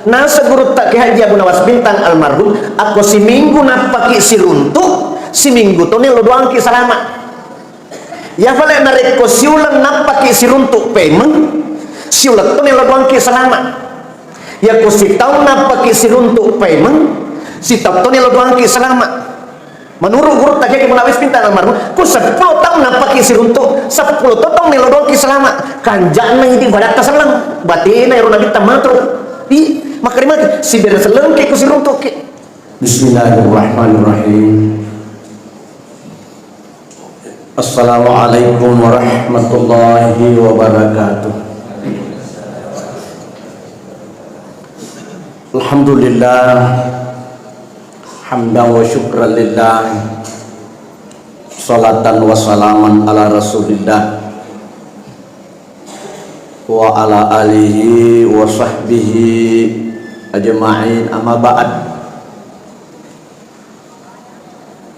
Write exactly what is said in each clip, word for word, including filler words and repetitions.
Naseng gurutta Kiai Haji Abu Nawas Bintang almarhum, akko siminggu nappaki siruntu, siminggu toni lo doangki salama. Iya fale narekko siuleng nappaki siruntu paimeng, siuleng toni lo doangki salama. Yako sitaung nappaki siruntu paimeng, sitaung toni lo doangki salama. Menurut gurutta Kiai Haji Abu Nawas Bintang almarhum, ko seppulo taung nappaki siruntu, seppulo to taung melo doangki salama. Kanja'na idi badatta selleng, batena ero nabitta matu. I, makkeda matu, sibere sellengki ko siruntuki. Bismillahirrahmanirrahim. Assalamualaikum warahmatullahi wabarakatuh. Alhamdulillah, hamdan wa syukran lillah, salatan wa salaman ala Rasulillah, wa ala alihi wa sahbihi ajma'in, amma ba'd.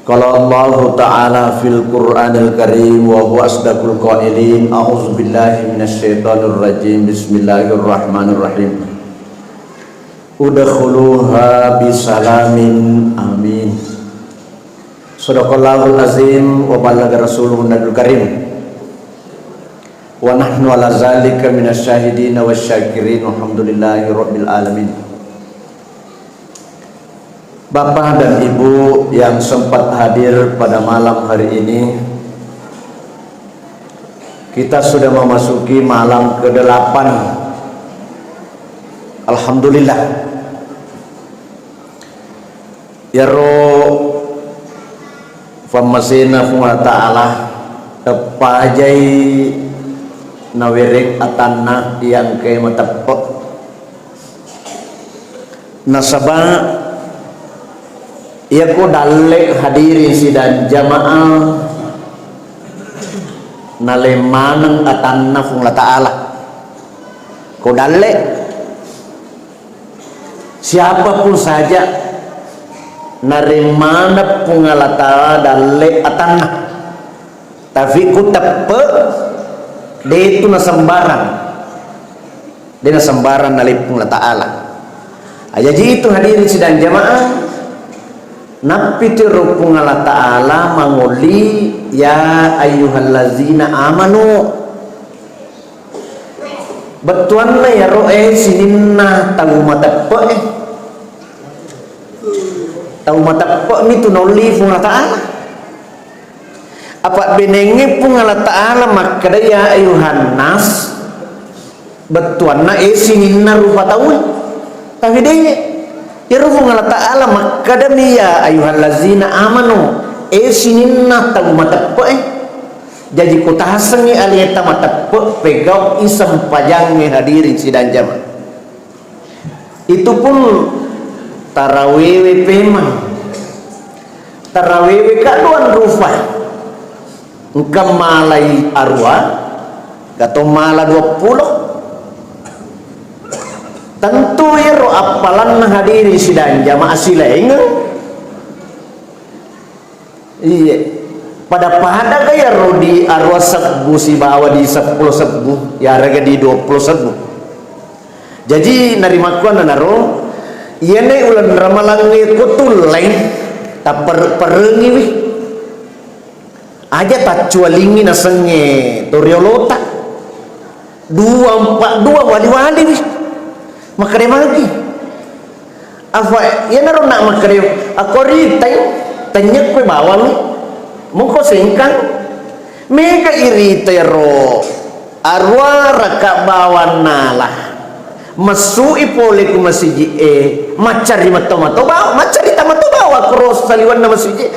Qala Allahu ta'ala fil Qur'anil Karim wa huwa asdaqul qailin, a'udzu billahi minasy syaithanir rajim. Bismillahirrahmanirrahim. Udkhuluha bisalamin amin. Sadaqallahul azim wa ballagha rasuluhun nabiyul karim. Wa nahnu ala zalika minasy syahidin wasy syakirin. Walhamdulillahi rabbil alamin. Bapak dan Ibu yang sempat hadir pada malam hari ini, kita sudah memasuki malam kedelapan. Alhamdulillah. Iyaro pammasena Puang Allah Ta'ala, teppajai nawereng atanna iya engkae mateppe. Nasaba iyako dalle hadirin sidang jamaah, naleng maneng atanna Puang Allah Ta'ala. Ko dalle, siapapun saja, nareng maneng Puang Allah Ta'ala dalle atanna. Tapi ku teppe, de tu nasembarang. De nasembarang naleng Puang Allah Ta'ala. Ajaji itu hadirin sidang jamaah, nappi tu ro Puang Allah Ta'ala mangolli, ya ayyuhallazina amanu. Bettuanna iyaro, eh, sininna tau mateppe, eh. Tau mateppe mi tu naolli Puang Allah Ta'ala. Apa benengnge Puang Allah Ta'ala makkeda, ya ayuhan nas, bettuanna, eh, sininna rupa tauwe. Tapi de, iyaro Puang Allah Ta'ala makkeda mi, ya ayuhallazina amanu, eh, sininna tau mateppe, eh. Jaji kutasengngi aleta mateppe, pegau'i sempajangnge hadirin sidang jamaah. Itu pun tarawewe pemang. Tarawewe ka duang rupa. Engka malai arua, gato mala dua puluh. Tentu iyaro appalanna hadirin sidang jamaah silaingeng. Iye. Pada-pada ga iyaro di arua sebbu sibawa di seppulo sebbu, iyarega di dua puluh sebbu. Jaji narimakkuannanaro, iyana uleng ramalangnge ko tulleng, tapper-, perengiwi. Aja taccualingi nasengnge toriolota. Dua empat dua wali-waliwi. Makkeda magi. Afa iyanaro na makkeda, akko ritai, tennyekko bawang, moko sengkang, mega irita ro arua raka bawang nala, messui pole ku masiji e, maccari mato-mato bawa, maccari tamato bawa koro saliwanna masiji.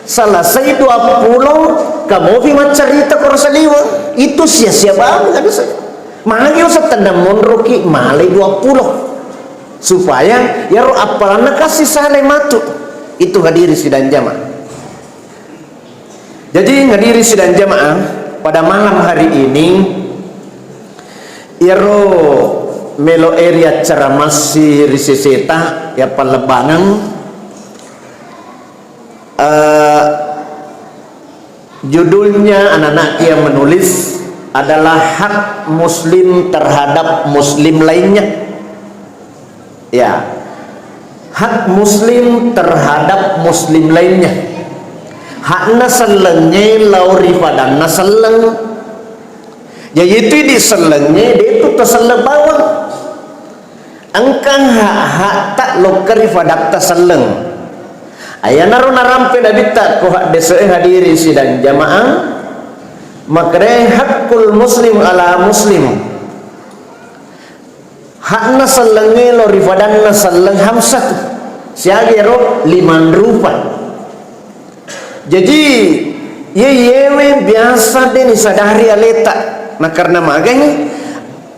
Selesai dua puluh, kamopi maccarita koro saliweng, itu sia-sia bawang, ada saja. Magi usah tendang monroki, malai dua puluh. Supaya iyaro appalanna kasi salai matu. Itu hadiri sidang jamaah. Jadi hadiri sidang jamaah, pada malam hari ini, iyaro melo eri acara massi ri seseta, ya pallebbangeng, eh, judulnya anak-anak yang menulis adalah hak muslim terhadap muslim lainnya. Ya, hak muslim terhadap muslim lainnya. Hakna sellengnge lao ri fadanna selleng. Jaji itu idi sellengnge, de tu taselleng bawang. Engka hak-hakta lokka ri fadatta selleng. Ayanaro narampe Nabitta ko haddese'e, hadirin sidang jamaah, makere hakul muslim ala muslim. Hakna sellengnge lao ri fadanna selleng hamsatu. Siaga ero? Limanrupa. Jaji, iye, iyewe biasa de nisadari aleta. Na karena magai,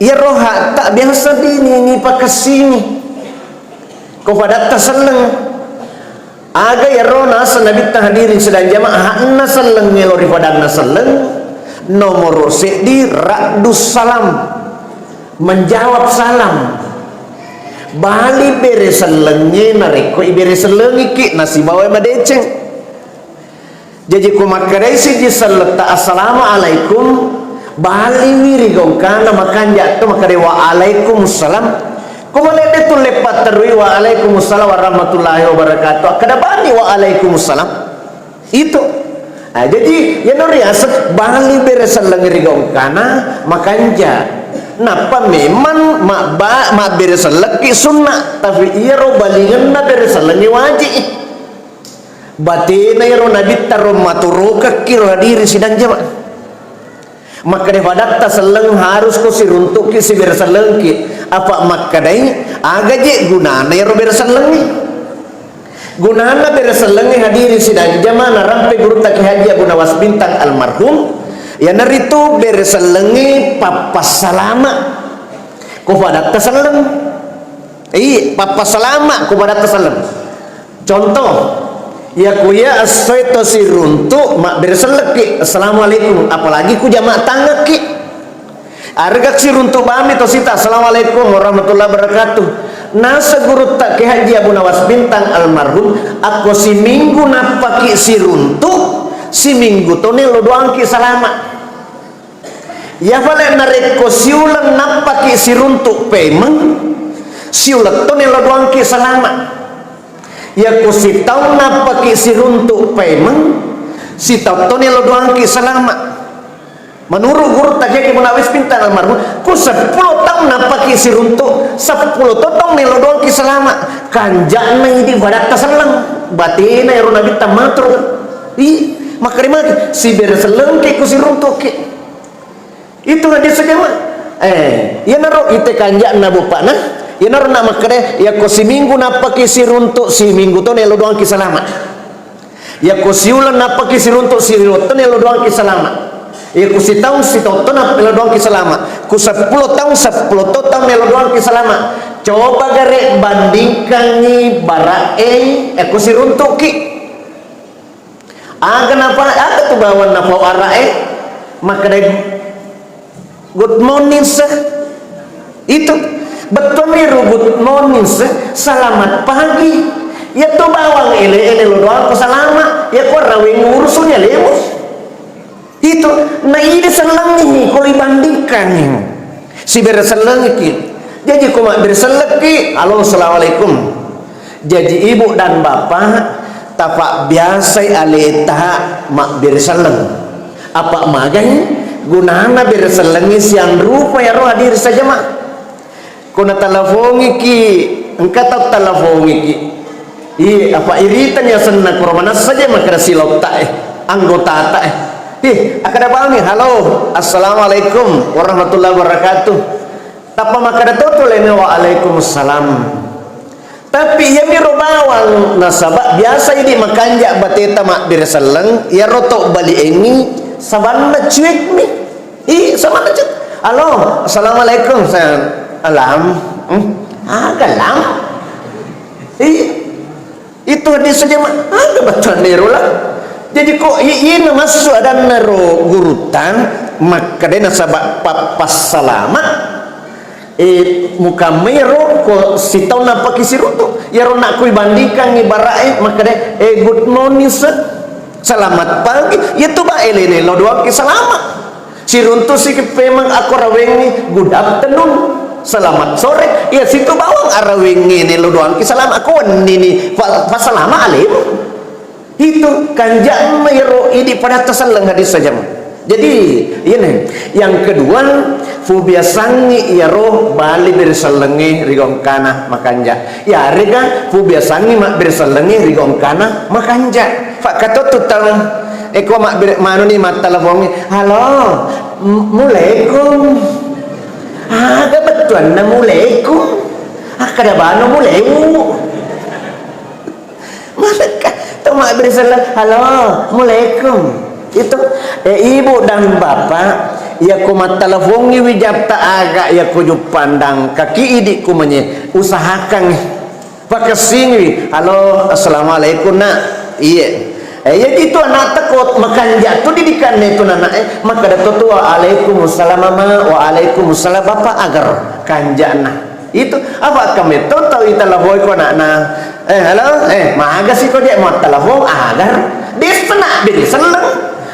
iyaro hakta biasa de ni, nipakessini. Ko fadatta selleng. Aga iyaro naseng Nabitta, hadirin sidang jamaah, hakna sellengnge lao ri fadanna selleng, nomoro seddi raddus salam, menjawab salam. Bali bere sellengnge narekko ibere sellengiki, nasibawa madeceng. Jaji ko makkedai siji selletta, "Assalamualaikum," baliwi ri gongkana makanja to makkeda, "Waalaikumsalam." Ko maledde tulle patterui, "Waalaikumsalam warahmatullahi wabarakatuh," akkeda bani, "Waalaikumsalam." Itu. Ah, jaji, iyano riaseng bali bere selleng ri gongkana makanja. Nappa memang mabba-, mabbere sellekki sunna, tapi iyaro balingenna bere sellengnge waji'i. Batena iyaro Nabitta ro maturokekki ro, hadirin sidang jamaah. Makkeda fadatta selleng harus ko siruntu'ki sibere sellengki. Apa makkedai, aga je gunana iyaro bere sellengnge? Gunana bere sellengnge, hadirin sidang jamaah, narampe gurutta Kiai Haji Abu Nawas Bintang almarhum, iyanaritu bere sellengnge pappassalama ko fadatta selleng. Iya, pappassalama ko fadatta selleng. Contoh, iya kuya essoe to siruntu mabbere sellekki, "Assalamualaikum," apalagi ku jama tangekki. Arega siruntu bami to sita, "Assalamualaikum warahmatullahi wabarakatuh." Naseng gurutta Kiai Haji Abu Nawas Bintang almarhum, akko siminggu nappaki siruntu, siminggu to nello doangki salama. Iya fale narekko siuleng nappaki siruntu paimeng, siuleng to nello doangki salama. Iyako sitaung nappaki siruntu paimeng, sitaung to nello doangki salama. Menurut gurutta Kiai Haji Abu Nawas Bintang almarhum, ku seppulo taung nappaki siruntu, seppulo to taung nello doangki salama. Kanja'na idi fadatta selleng, batena ero Nabitta matur. Ih, makkeda magi, sibere sellengki ku siruntuki. Itu hadis jamaah. Eh, iyanaro ite kanja'na bupa'na, iyanaro na makkeda, iyako siminggu nappaki siruntu, siminggu to nello doangki salama. Iyako siuleng nappaki siruntu, siuleng to nello doangki salama. Iyako sitaung, sitaung to nello doangki salama. Ku seppulo taung, seppulo to taung nello doangki salama. Coba gare bandingkangi bara'e, iyako siruntuki. Aga napa, aga tu bawang napau ara'e, makkedai, "Good morning, sir." Itu. Bettuanni ro, "Good morning, sir. Selamat pagi." Iya tu bawang ele-ele lo doang ko salama. Iya ko raweng urusuni alemu. Itu. Na ide sellengngi ko ibandingkan. Sibere sellengki. Jaji ko mabbere sellekki, "Halo, assalamualaikum." Jaji ibu dan bapak, tapabbiasai aleta mabbere selleng. Apa magai gunana bere sellengngi sianrupa iyaro hadir sajama. Ko natalafongiki, engka tau talafongiki. Iya, apa iritani asenna koro manessa je makkeda silotta e, anggotata e. Ih, akkeda bawang, "Halo, assalamualaikum warahmatullahi wabarakatuh." Tappa makkeda to tu lainna, "Waalaikumsalam." Tapi iyamiro bawang, nasaba biasa idi makanja bateta mabbere selleng, iyaro to baliengi sabanna cuekmi. Ih, sabanna cuek. "Halo, assalamualaikum." Sa-, "Alam." Hmm? Aga lam? Ih, itu hadis jama. Aga battuanna ero lah. Jadi ko i-, ina massu adanna ro gurutta, makkeda nasaba pappassalama. Eh, mukammai ro ko sitaung nappaki siruntu. Iyaro nakku ibandingkangi bara'e, makkeda, "Eh, good morning, sir. Selamat pagi." Iya tu ba elene lo doangki salama. Siruntu siki pemeng akko rawengngi, "Good afternoon." Selamat sore. Iya, situ bawang arawengnge ne lo doangki selamat. Ko wennini pa-, pasalama alemu. Itu kanja'na iyaro idi pada taselleng hadis saja. Jadi, iyana. Yang kedua, fubiasangngi iyaro bali berisellengnge ri gongkana makanja. Iyarega fubiasangngi mabbirisellengnge ri gongkana makanja. Fakkatottu tau, eko mabbiri-, manuni mattelepongngi, "Halo, m-, mulaikum." Aga bettuanna mulaikum? Akkada bano mulaiwu. Malekka to mabbiri selleng, "Halo, mulaikum." Itu, eh, ibu dan bapak, iya ko mattelepongngi wijatta aga, iya ko juppandang kaki idi ku menye, usahakan pakessingi, "Halo, assalamualaikum, Nak." Iye. Eh, iya itu anakta ko makanja tu didikanne tu nana, eh, makkada to tu, "Waalaikumsalam, Mama, waalaikumsalam, Bapak," agar kanja'na. Itu, apa kametto tau itelefoi ko ana'na? "Eh, halo, eh, magasi ko je' mattelepon?" Agar dissena biri selleng.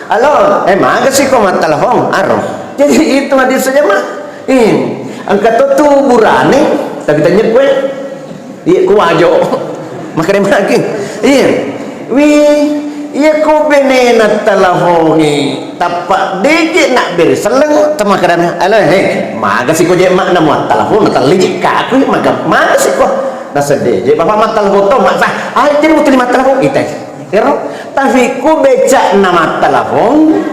"Halo, eh, magasi ko mattelepon?" Aro. Jadi itu hadis saja mah. Eh, engka to tu burane, tapi tanya kue. Iya, ku wajo. Makkeda magi. Iya. Wi, iya ko benena telepongi. Tappa deje nak beri selleng temakkadana. "Halo, he, magasi ko je' mak na muat telepon, na telli je' kaku, maga-, magasi ko." Nasedde je' bapak mattelepon to, mak sah. Aja mutu mattelepon, ita. Ero, tapi ku beca na mattelepon.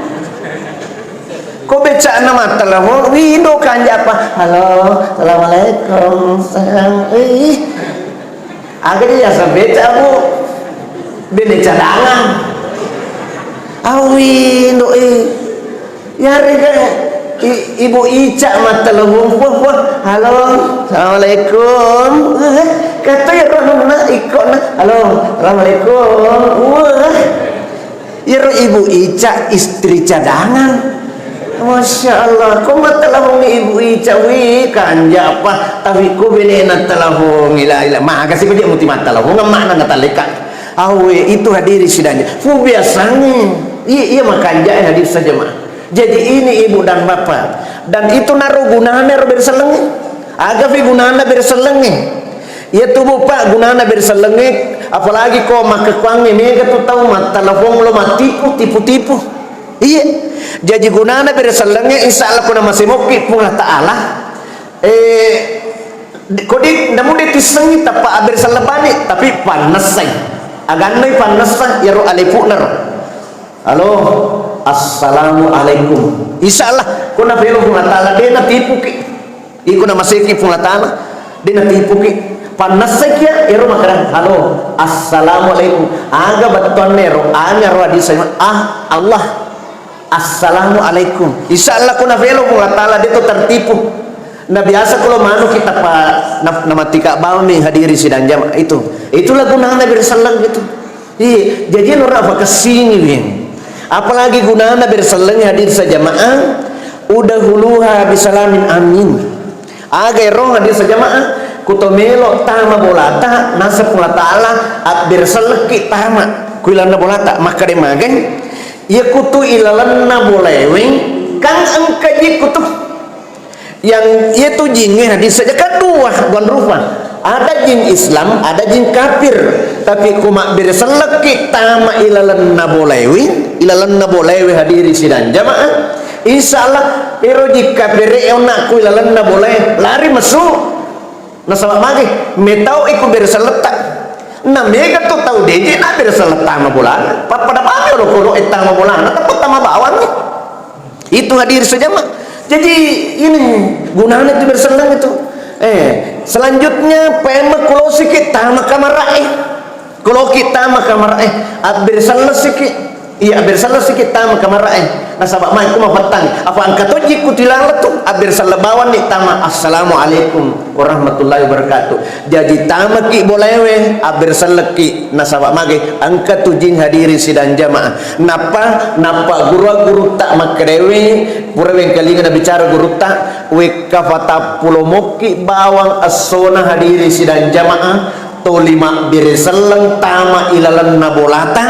Ko beca na mattelepon, windo kanja apa? "Halo, assalamualaikum." Sayang, ih. Aga dia biasa beca, Bu. Bene cadangan. Awi, ndo, eh. Yarega i-, Ibu Ica mattelepon, wah, wah. "Halo, assalamualaikum." Eh, kata ya rohna ikona. "Halo, assalamualaikum." Wah. Iyaro Ibu Ica istri cadangan. Masya Allah, ko mattelepon Ibu Ica, wi, kanja apa? Tapi ko benena telepon, ila, ila. Magasi ko je' muti mattelepon, makna na taleka. Awe, itu hadiri sidanja. Fu biasangnge. Iya, iya makanja hadir saja, Mak. Jadi ini ibu dan bapak. Dan itu naro gunana ro berselengnge. Aga fi gunana berselengnge? Iya tu, Bu, Pak, gunana berselengnge, apalagi ko makkekuangnge mega tu tau mattelepon lo mattipu, tipu-tipu. Iya. Jadi gunana berselengnge, insya Allah ko namasei mokki Puang Allah Ta'ala. Eh, ko di, namu de tissengi tappa aberselleng bani, tapi pannessai. Agannai pannessa, iyaro alepu'na ro. "Halo, assalamualaikum." Insya Allah, ko nafelo Puang Allah Ta'ala, de natipuki. Iko namaseki Puang Allah Ta'ala, de natipuki. Pannessaki ya, ero makkeda, "Halo, assalamualaikum." Aga bettuanna ero, aga ro hadis, ah, Allah. Assalamualaikum. Insya Allah ko nafelo Puang Allah Ta'ala, de to tertipu. Na biasa ko lo manu kita pa, na, namatika bawang nih hadiri sidang jamaah itu. Itulah gunana berselang gitu. Iya, jadi nora fakessingi, Win. Apalagi gunana berselang hadir sajamaah, udahuluha bisalamin amin. Aga ero hadir sajamaah, kuto melo tama bolata, nasab Allah Ta'ala, abbersellekki tama, kuilanna bolata, makkeda magai, iya kutu ilalenna boleweng, kan engka ji kutu. Yang iyatu jingnge hadis saja kan dua, dua rupa. Ada jin Islam, ada jin kafir. Tapi ko mabbere sellekki tama ilalenna bolewe, ilalenna bolewe hadiri sidang jamaah. Insya Allah, ero jin kafir e onna ku ilalenna bole, lari mesu. Nasaba magi, metau iku bere selletta. Na mega tu tau deje na bere selletta tama bolana. Pappada mami olo kolo e tama bolana, tapi tama bawang. Itu hadir saja, Mak. Jadi, ini gunanya itu bersenang itu. Eh, selanjutnya, pemma kulosiki tama kamar eh. Kuloki tama kamar eh, abir selesiki. Iya, abir selesiki tama kamar eh. Nasaba mai kuma petang. Apa angkat oji kutilang letu, abir selebawan ni tama. Assalamualaikum warahmatullahi wabarakatuh. Jaji tamaki bolewe, abir selekki, nasaba mage, engka tu jing hadiri sidang jamaah. Nappa, nappa guru-gurutta makkedewe, pura wengkalinga nabicara gurutta, wekka fatappulo mokki bawang essona hadiri sidang jamaah, toli mabbere selleng tama ilalenna bolata,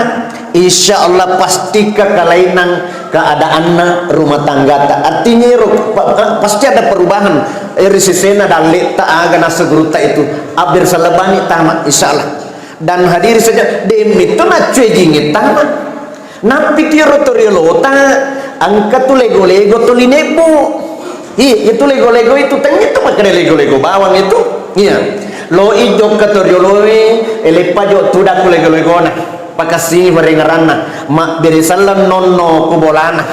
Insya Allah pasti kekalainang keadaanna rumah tanggata. Artinya ro, pa-, pa-, pasti ada perubahan, eh, ri sesena dalletta aga nasa gurutta itu. Abbere salebani tama, insya Allah. Dan hadiri saja, demi tu naccuejingi tama. Nappi tu ro to riolota, engka tu lego-lego tuli nebbu. Iya, itu lego-lego itu, tengnga tu makkeda lego-lego bawang itu. Iya. Lo i jokka to rioloe, e, leppa jo tudang ku lego-legona. Pakassingi parengngeranna, mabbere selleng nonno ku bolana.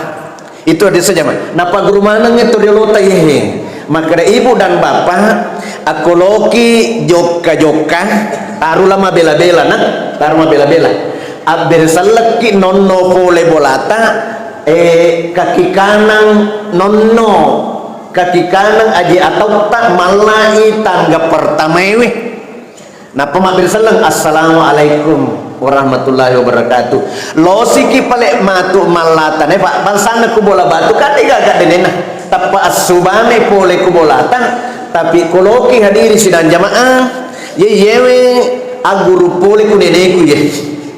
Itu hadis saja, Mak. Napagguru manengngi to riolota, iye. Makkeda ibu dan bapak, akko loki jokka-jokka, taruhlah mabela-bela, nah, taruh mabela-bela. Abbere sellekki nonno pole bolata, eh, kaki kanang nonno, kaki kanang aji atautta mallai tangga pertamaewe. Nappa mabbere selleng, "Assalamualaikum warahmatullahi wabarakatuh." Losiki pale matu mallata, ne, Pak, bangsanna ku bola batu, kan degaga denena. Tappa assubane pole ku bolata, tapi koloki hadiri sidang jamaah, ye, yewe agguru pole ku neneku, ye.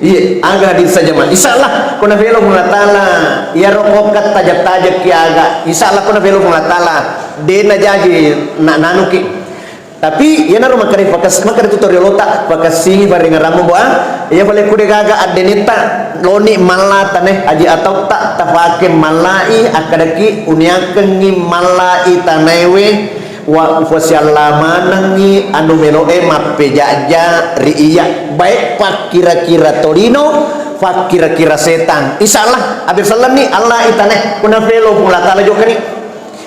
Iye, aga hadiri sajama. Insya Allah, ko nafelo Puang Allah Ta'ala, iyaro kokka tajak-tajakki aga. Insya Allah, ko nafelo Puang Allah Ta'ala, de najaji na-, nanuki. Tapi iyanaro makkeda fakas-, makkeda tu toriolota, pakassingi parengngerammu, Bo, ah. Iya pale ku degaga addenetta, loni mallata ne, aji atautta tafake mallai, akkedaki uniakengngi mallai tanaewe, wa ufasialla manengngi anu meloe mappejajja ri iyya, baik pakkira-kira tolino, pakkira-kira setang. Insya Allah, abbere sellenni Allah itane, ku nafelo Puang Allah Ta'ala jokkani.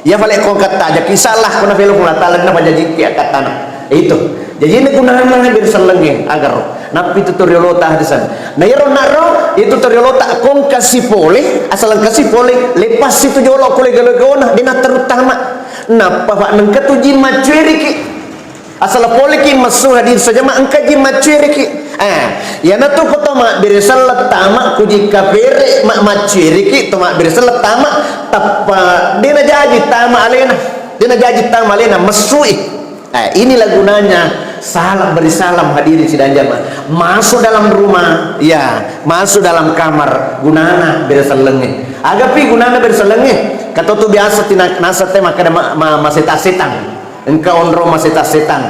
Iya pale ko engka tajaki, insya Allah ko nafelo Puang Allah Ta'ala napajajiki akkattana. Itu. Jaji ini gunana abbere sellengnge, agaro. Nappi tu toriolota hadisan. Na iyaro naro, itu toriolota ko engka sipole, asal engka sipole, lepas itu jolo ko lego-legona, de natteru tama. Nappa, Pak, nengka tu ji maccueriki. Asal poleki messu hadiri sajama engka ji maccueriki. Eh, iyanatu ko to mabbere selleng tama kuji kapere ma-, maccueriki to mabbere selleng tama tappa de najaji tama alena. De najaji tama alena messui. Eh, inilah gunanya salam beri salam hadirin sidang jamaah. Masuk dalam rumah, ya, masuk dalam kamar gunana bere sellengnge. Agapi gunana bere sellengnge. Katotu biasa tina nasa te makkeda ma-, ma-, maseta-setang. Engka onrong maseta-setang.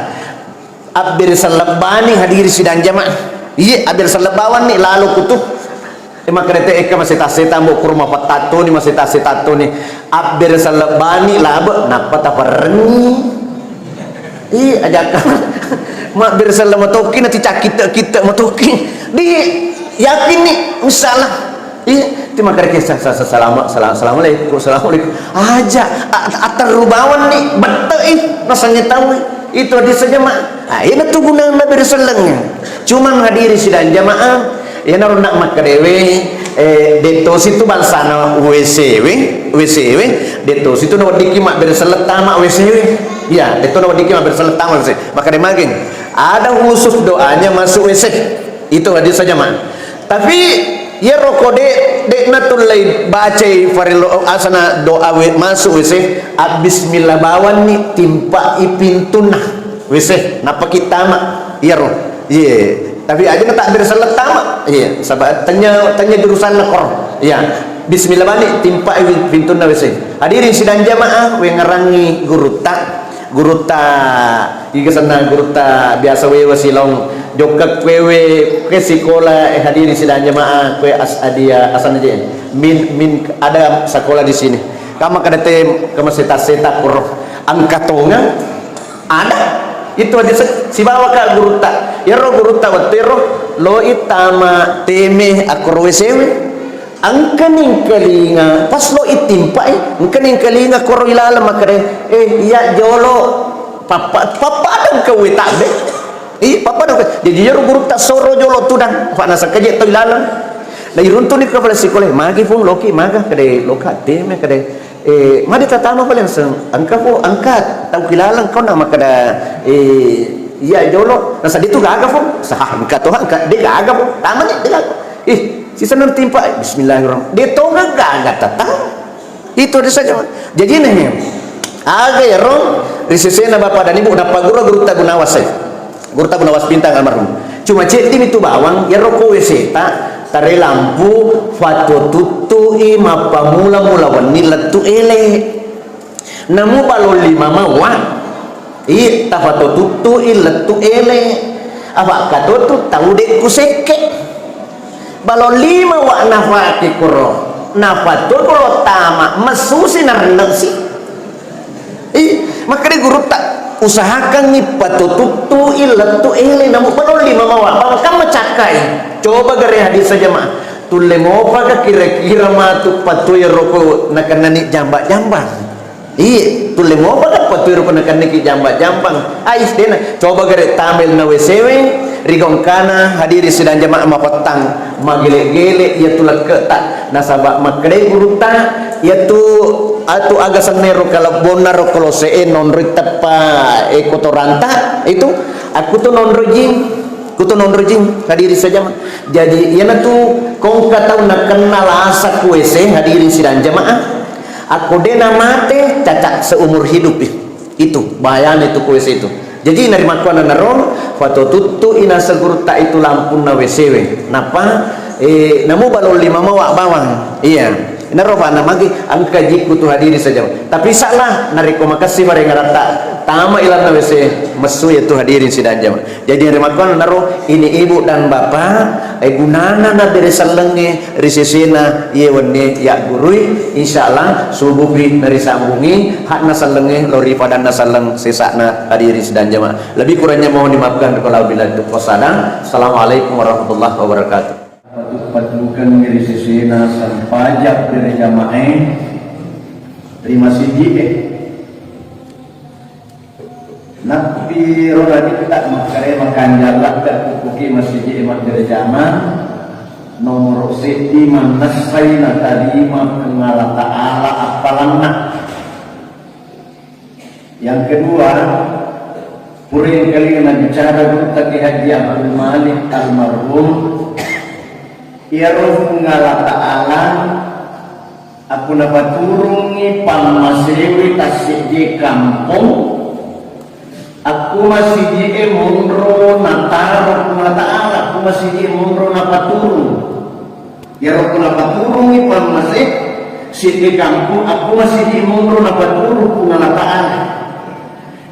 Abbere sellebbani hadiri sidang jamaah. Iye, abbere sellebbawanni lalo kutu. E, makkeda te ekka maseta-setang, bo, kuro mapattatoni, maseta-setatoni. Abbere sellebbani labe, nappa taperrengi. Iye, ajakka. Mabbere selleng matokki, nati cakkitte-kitte matokki. Di, yakinni, insya Allah. Iya, ti makkeda ke sa-, sa-, sa-, salama-, sala-, assalamualaikum, assalamualaikum. Aja, a-, a-, atterru bawanni, bette'i, nasengnge tauwe. Itu hadis saja, Mak. Ah, iyana tu gunana bere sellengnge. Cuman hadiri sidang jamaah, iyanaro nak makkedewe, eh, de tosi tu bangsana W C we, W C we, de tosi tu naweddikki mabbere selleng tama W C we. Iya, de to naweddikki mabbere selleng tama W C. Makkeda mageng, ada khusus doanya masuk W C. Itu hadis saja, Mak. Tapi iyaro ko de, de natullei bacai farello asana doa we, masuk W C, abbismillah bawanni timpa'i pintunna W C, nappa kittama iyaro. Iye. Tapi aja na tabbere selleng tama. Iye, saba tanya, tanya jurusanna koro. Iya. Bismillah bani timpa'i pintunna W C. Hadirin sidang jamaah, wengerangi gurutta. Gurutta, iga senna gurutta biasa wewa silaong jokka kue we, kue sikola, eh, hadirin sidang jamaah, kue as-, adia, asanna je. Min, min, ada sekolah di sini. Kama kada te, kama seta-seta koro. Angka tonga, ada. Itu aja se-, sibawa ka gurutta. Iyaro gurutta wettero, lo itama teme akoro W C we. Engkani engkalinga, pas lo ittimpa'i, engkani engkalinga koro ilaleng makkeda, "Eh, iya jolo, pappa-, pappada engka uwe tabbe." Ih, pappada engka. Jaji iyaro gurutta soro jolo tudang, fa nasakka je to ilaleng. Na iruntuni ka pale sikole, "Magi, Pung, loki maga?" Kede, "Loka teme," kede. "Eh, magi tatama pale?" "Engka, Pung, engka tau kilaleng kau na makkeda, eh, iya jolo." Nasa de tu gaga, Pung. Sah, engka to, engka, de gaga, Pung. Tamani, de gaga. Ih, sisenna timpa, bismillahirrahmanirrahim. De to gaga tata. Itu ada saja. Jadi nih, aga ero ri sesena bapak dan ibu, nappa guru, gurutta Gunawas, eh. Gurutta Gunawas Bintang almarhum. Cuma ceddimi tu bawang, ero ko W C ta, Tare lampu, fatotuttu'i mappamula-mula wenni lettu ele. Namu balong lima mawa, i tafatotuttu'i lettu ele. Apa katotu tau de' kusekke. Balong lima wa nafake koro. Nafatotolo tama, messusi narenne'si. Ih, makkeda gurutta, usahakangngi patututtu'i lettu ele, namu balong lima mawa, bawang kamma cakkai. Coba gare hadis jamaah. Tulle mopa ga kira-kira matu patui roko nakennani jamba-jambang. Iya, tulle mopa ga patui roko nakennaki jamba-jambang. Ais dena. Coba gare tamel na W C W, rigongkana hadiri sidang jamaah mapettang. Magele-gele iya tu lekke'ta. Nasaba makkedai gurutta, iya tu atu aga sennero kalebbonna ro kolose'e nonroi teppa e kotoranta itu, aku tu nonroi jing, ku tu nonroi jing, hadiri saja. Jadi iyana tu kongka tau nakenna lasa ku W C, hadiri sidang jamaah. Aku dena mate cacat seumur hidup ih. Itu bahayana itu ku W C itu. Jadi narimakkuannanaro, fatotuttu'i naseng gurutta itu lampunna W C W. Nappa, eh, namu balong lima mawa bawang. Iya. Naro fana magi engka jikku tu hadiri saja. Tapi salah, narekko makessi barengaratta, tama ilanna W C, messu ya tu hadirin sidang jamaah. Jadi narimakkuannanaro, ini ibu dan bapak, eh, gunana nabere sellengnge, ri sesena iye wennie yaggurui, insyaallah subupi narisambungi hakna sellengnge lao ri padanna selleng sesa'na hadiri sidang jamaah. Lebih kurangnya mohon dimaafkan. Wabillahi taufiq wassalam. Assalamualaikum warahmatullahi wabarakatuh. Patu-, patukengngi ri sesena sempajang berjamaah ri masiji'e. Nappi ro nabitta makkare makanjallakka kukuki masiji e maggere jama, nomoro seddi mannessai natarima Puang Allah Ta'ala appalanna. Yang kedua, pura engkalinga nabicara Gurutta Kiai Haji Abdul Malik almarhum, iyaro Puang Allah Ta'ala Akku napaturungngi pammasewe tasseddi kampong, akku masiji'e monro nataro Puang Allah Ta'ala, akku masiji'e monro napaturung. Iyaro ku napaturungngi pammase seddi kampong, akku masiji monro napaturung Puang Allah Ta'ala.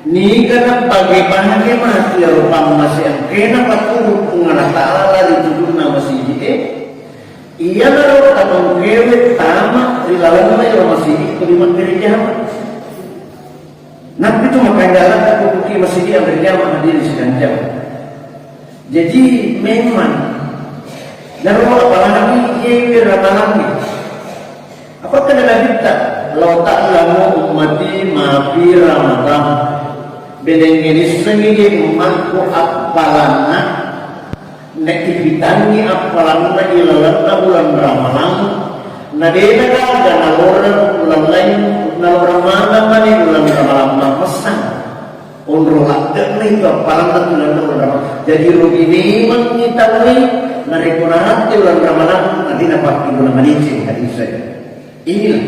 Niga napake-pake matu iyaro pammase engkae napaturung Puang Allah Ta'ala ri tujunna masiji'e. Iyanaro tatongkewe tama ri lalenna ero masigi ko di makkere jama. Nappi tu makanja lata ko kuki masigi amre jama hadiri sidang jama. Jaji memang naro apalagi yewe ramalangi. Apa kena nabitta? Lau ta'lamu ummati ma fi Ramadan. Bedengnge nissengi di ummatku appalanna. Naipitangngi appalanna ilalenna uleng Ramalang, na dena gaga naloreng uleng laing, naloreng maneng mani uleng Ramalang mammessang. Onro ladde'na itu appalanna tu lalenna uleng Ramalang. Jadi rugi memangngi tauwe narekko naratte uleng Ramalang, na dena pakkibuna maneceng hadise. Inilah.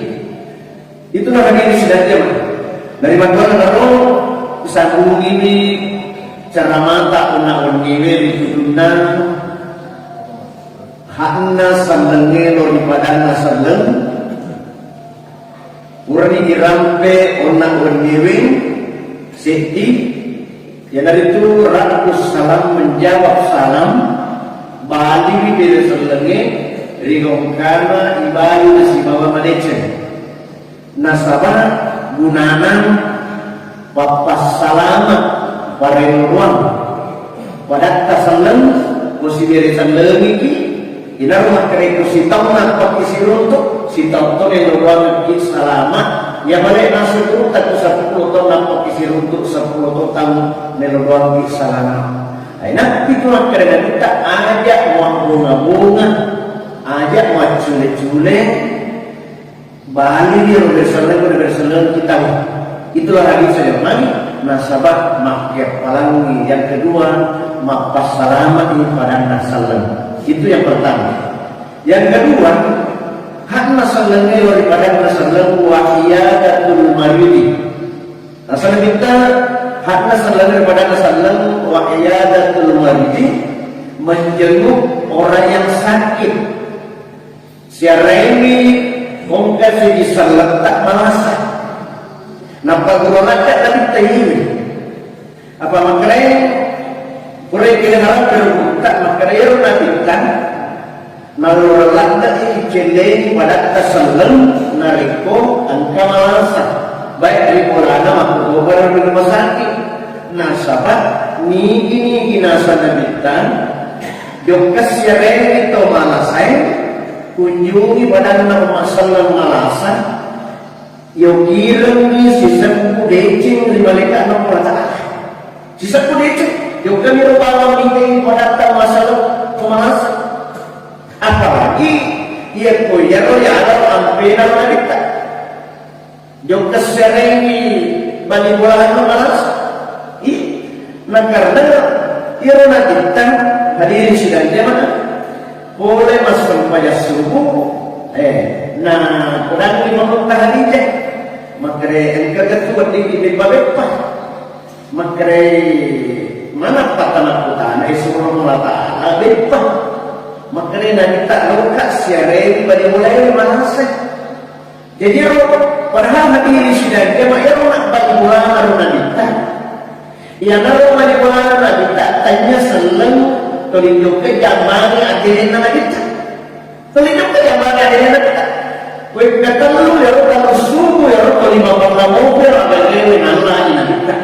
Itu namanya sidang jama. Dari bantuan naro sambungiwi ceramata onna wenniwe ri tudunna hakna sellengnge lo ri padanna selleng. Purani irampe onna wenniwe seddi, iyanaritu raddus salam, menjawab salam, baliwi bere sellengnge ri gongkana ibali nasibawa madeceng. Nasaba gunana pappassalama parello doang. Padatta selleng, ko sibere sellengiki, inaro makkerekko sitaung nappaki siruntu, sitaung to nello doangki salama, ya bale nasukuru takku seppulo to nappaki siruntu, seppulo to taung nello doangki salama. Ai nappi tu makkeda nabitta, aja muabbunga-bunga, aja muaccule-cule, Bali ri ro berselleng, ro berselleng kita. Itulah hadis yang mani nasaba makkeappalangi. Yang kedua, mappassalamai padanna selleng. Itu yang pertama. Yang kedua, hakna selleng ero ri padanna selleng wa iyadatul maridi. Nasaba kita hakna selleng ero ri padanna selleng wa iyadatul maridi, menjenguk Orang yang sakit, siarengngi bongka siji selletta malasa. Nappa guru lakka tadi taini. Apa makkereng, pura kene harap berbuka, makkerero nabitta, nalora ladde i cellengi padatta selleng narekko engka malasa, baik ri bolana makkutobaro ri rumah sakit. Nasaba nigi-nigi naseng nabitta, jokka siarengngi to malasae, kunjungi padanna umma selleng malasa, yokirengngi sisebbu deceng ri malaikatna Puang Allah Ta'ala. Sisebbu deceng, jokka miro bawang mitai padatta masalah pemalasa. Apalagi iya ko iyaro yalo ampena nabitta. Jokka siarengngi bali bolana malasa. Ih, na karena iyaro nabitta, hadirin sidang jamaah, pole massempajang subuh, eh, na kudangi mamutta Khadijah, makkeda engka ketu wedding beppa-beppa. Makkeda manappa tamakkutana, eh, surona Allah Ta'ala beppa. Makkeda nabitta, loka siarengngi bali bolana malasa. Jadi ero, padahal hadirin sidang jamaah, ero nabbali bolana ro nabitta. Iyanaro mali bolana nabitta, tennia selleng tuli jokka jambangi atenenna nabitta. Tuli jokka jambangi atenenna nabitta. Wekka tellu ero, tellu subuh ero, tuli mapanna mopi ero, aga rewe nallani nabitta.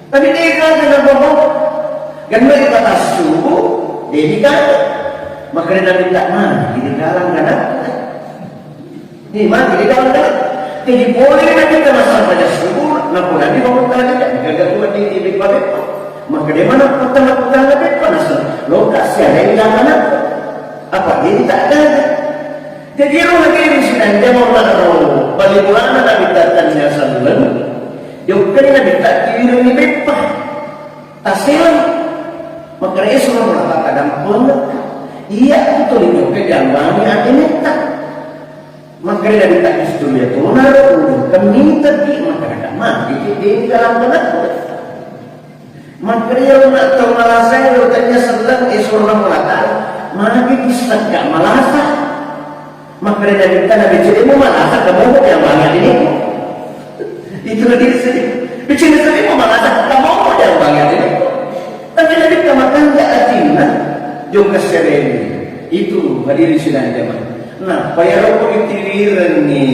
Tapi de gaga nabobo. Genna kita tassubu, de gaga. Makkeda nabitta, ma, ini kalang gana. Ni ma, ini kalang gana. Jadi boleh nabitta massempajang subuh, napolani bangun tadi, de gaga tu di, di beppa-beppa. Makkeda mana kota-kota beppa nasa. Loka siarengngi gana. Apa ini tak ada. Jadi ero hadirin sidang jamaah, ero bali bolana nabitta tennia selleng, jokkani nabitta tiwirengngi beppa. Taseleng. Makkeda surona Allah Ta'ala dampengekka. Iya tu tuli jokka jambangi atenetta. Makkeda nabitta, justru iya tona ro ujung kemmiteki, makkeda magi ki de galang gana. Makkeda iyaro na tau malasae ro tennia selleng, eh, surona Allah Ta'ala, magi kissegga malasa. Makkeda nabitta, na becedemu malasa, kamu mau yang mana ini? Itu lagi sedih. Becedemu malasa, kamu mau yang mana ini? Tapi nabitta makanja atinna, jokka siarengngi. Itu hadirin sidang jamaah. Nah, payaroko ditiwirengngi.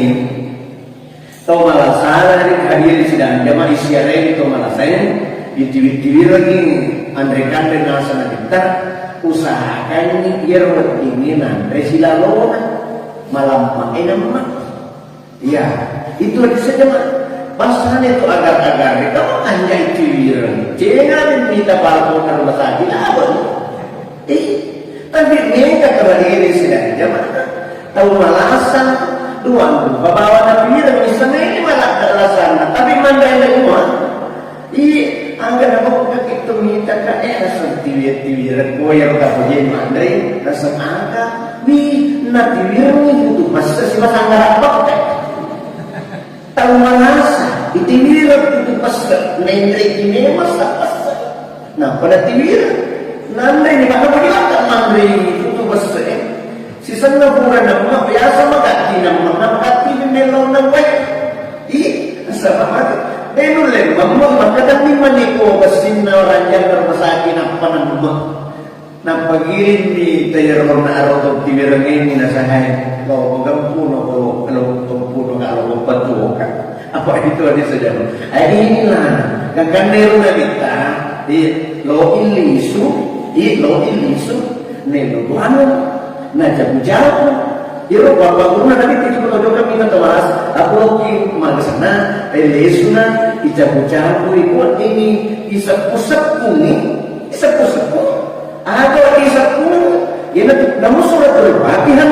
Tau malasana ri hadirin sidang jamaah, isiarengngi tau malasae, ditiwi-tiwirengngi anre-kanre naseng nabitta, usahakangngi iyaro weddingnge nanre silalona, malamma e namma. Iya, itu aja saja, Mak. Basane tu agar-agar, kamu anjai tiwireng. Cenga mita balkon rumah sakit, apa? Eh, tapi mega kebadiri sidang jamaah. Tau malasa, duang rupa bawa nabi dan misalnya ini malah alasanna. Tapi mandai dari rumah. Iya, angga nama buka itu mita ka, eh, asal tiwir-tiwir, koyang tak boleh mandai, rasa angka. Wi, na tiwir ni butuh masa si masa angga rapat. Tau malasa, itiwireng tu pesse, nenre ki melo masa pesse. Nah, pada tiwireng, nanre ni maka bagi laka manre tu pesse, eh. Sisenna pura namma, biasa magatti namma, namma melo namma. Ih, sama mati. Denu le mamma, maka tadi maniko bessinna orang yang bermasaki namma namma. Napagirimmi tayaronna aro to tiwirengenni nasahai, lo magempuno ko lo, lo gempuno ka lo mapatuoka. Apa itu hadis saja? Eh, inilah, gangkanne ro nabitta, di lo illisu, di lo illisu, ne lo buano, na jabu-jabu. Iro bapa guruna nabitta itu kalau jokka minta tawas, aku loki magesana, eh, lesuna, ijabu-jabu, ikuat ini, iseppu-seppu ni, iseppu-seppu. Aga iseppu, iyanatu namu suratul Fatihah.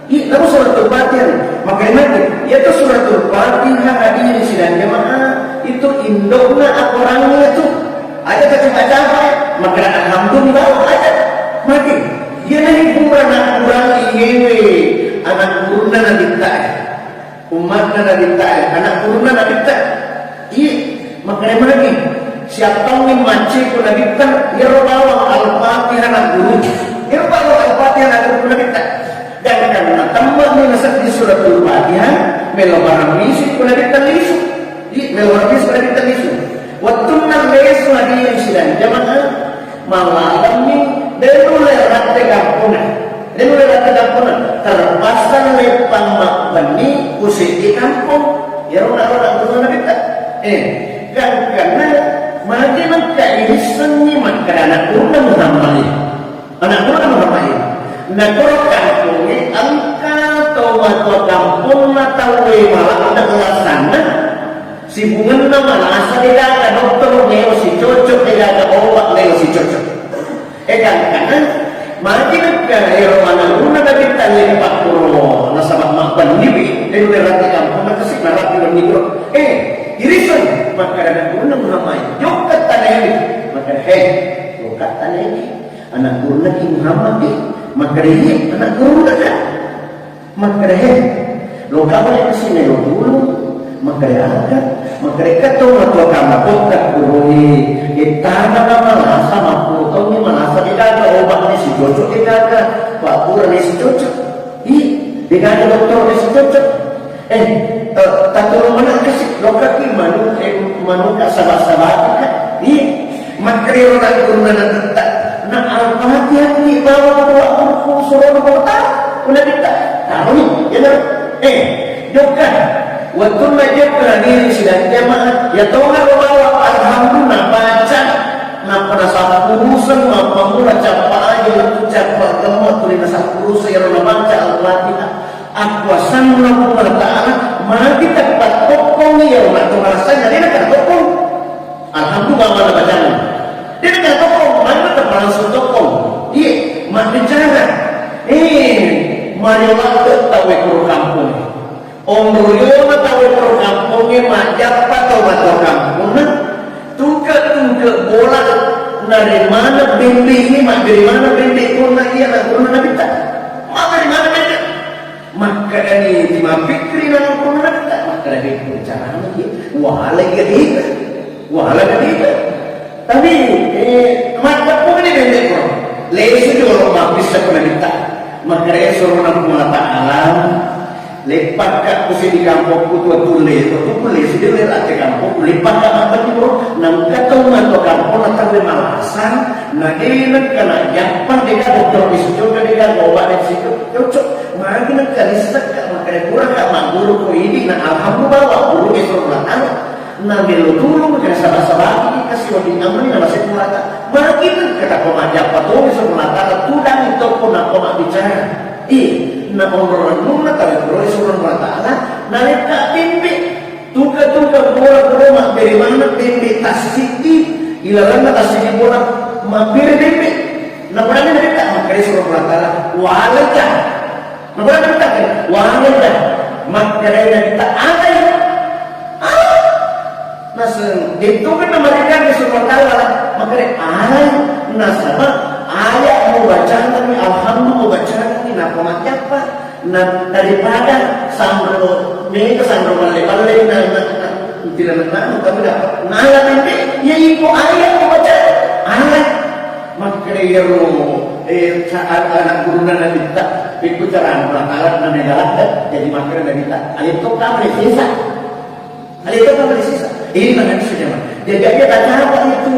I, namu suratul Fatihah. Makanya nanti, iyatu suratul Fatihah hadirin sidang jamaah, itu indokna akorangnya tu. Aja kacapa-capa, maka alhamdulillah aja. Mati. Iyana ni pura nak kurang iyewe, anak guruna nabitta. Ummatna nabitta, anak guruna nabitta. Iya, makanya magi. Siappangngi macce ku nabitta, iyaro bawang Al-Fatihah na guru. Iyaro bawa Al-Fatihah na guru Nabitta. Gangkanna temme'ni nasedding suratul Fatihah, melo barang misi ku Nabitta lisu. Di, melo barang misi ku Nabitta lisu. Wettunna lesu hadirin sidang jamaah, malammi, de' nulle ratte kamponna. De' nulle ratte kamponna. Terpaksa leppang mabbenni ku seddi kampong. Iyaro na guru Nabitta. Eh, gangkanna magi mekka irissengngi makkeda anak gurunna Muhammad. Anak gurunna Muhammad. Nakoro kampongnge engka to matua kamponna tauwe maladde' lassanna, sibungenna malasa de' gaga dokter melo sicocok, de' gaga obat melo sicocok. Eh, gangkanna magi mekka ero anak gurunna Nabitta leppang kuro nasaba mabbenniwi, de' nulle ratte kamponna kasi narapi wenni kuro. Eh, iriseng makkeda anak gurunna Muhammad, jokka tanaewi. Makkeda, he, jokka tanaewi. Anak gurunna ki Muhammad, eh? Makkeda, iya, anak gurunna ka. Makkeda, he, loka pale kasi melo tulung. Makkeda, aga? Makkeda, engka to matua kamma potta kuroe. Ettana na malasa, mappulo taunni malasa, de' gaga obat ni sicocok, de' gaga pabbura ni sicocok. Ih, de' gaga dokter ni sicocok. Eh, eh, tatulung maneng kasi, lokaki manu, eh, manuka saba-sabaka. Iya, makkeda ero anak gurunna Nabitta, na Al-Fatihah ni bawa ku, ku surona bawa taro, ku Nabitta. Taroni, ya, nah. Eh, jokka. Wettunna jokka hadirin sidang jamaah, ya tongaro bawa alhamdulillah baca. Nappa nasappuruseng, mappammula cappa aja, lettu cappa gemma, tuli nasappuruseng, ero nabaca Al-Fatihah. Akuasanna Puang Allah Ta'ala, magi teppa tokkongngi iyaro natto marasai, na de' nakkeda tokkong. Alhamdulillah, mala bacana. De' nakkeda tokkong, magi teppa langsung tokkong. Iye, mabbicara. Eh, mario ladde' tauwe kuro kampong. Onroriona tauwe kuro kampongnge majjappa tau matua kamponna. Tungke-tungke bola, narimana bembe ini, mabbere mana bembe konna iya na konna Nabitta. Mabbere mana bembe? Makkedani timappikkiri nang konna Nabitta, makkeda bembe carana iya. Wala iya dita. Wala iya dita. Tapi, eh, makkeda pokoknya bembe kuro. Lesu jolo mabbissa konna Nabitta. Makkeda suro nang Puang Allah Ta'ala. Leppakka ku seddi kampokku tua tulle, tua tulle seddi le rate kampokku, leppakka mabbenni bro, nangka tau matua kamponna tauwe malasa, na de' nengka najjappa, de' gaga dokter mi sicocok, de' gaga obat de' sicocok, magi nengka rissekka, makkeda purakka magguru ko idi, na alhamdulillah, wa guru e suro latana, na melo tulung, makkeda saba-sabaki, kasi wedding amri, na masih puata, magi nengka tappa majjappa toni suro latana, tudang tokko nappa mabbicara. Ih, na onrong-onrongna tau puroi surona Puang Allah Ta'ala, nalekka bembe. Tungke-tungke bola puro mabbere maneng bembe tassiddi, ilalenna tassiddi bola mabbere bembe. Napadana Nabitta, makkeda surona Puang Allah Ta'ala, waleja. Napadana Nabitta, waleja. Makkeda Nabitta, alai. Ah! Naseng, de'to kan namareka ke surona Puang Allah Ta'ala, makkeda alai, nasaba aya mubacanami, alhamdulillah mubacanami, nappa majjappa, na daripada sanro mega sanro balle-balle, na, na, na, tidak menang, tapi dapat nala nanti, ya iko aya mubaca, alai, makkeda iyaro, eh, saat anak gurunna Nabitta, ikut cara anak alat, na mega ladde, jadi makkeda Nabitta, ayo to kamu sisa. Ada itu apa sisa? Ini mana bisa jawab. Jadi aja tak apa itu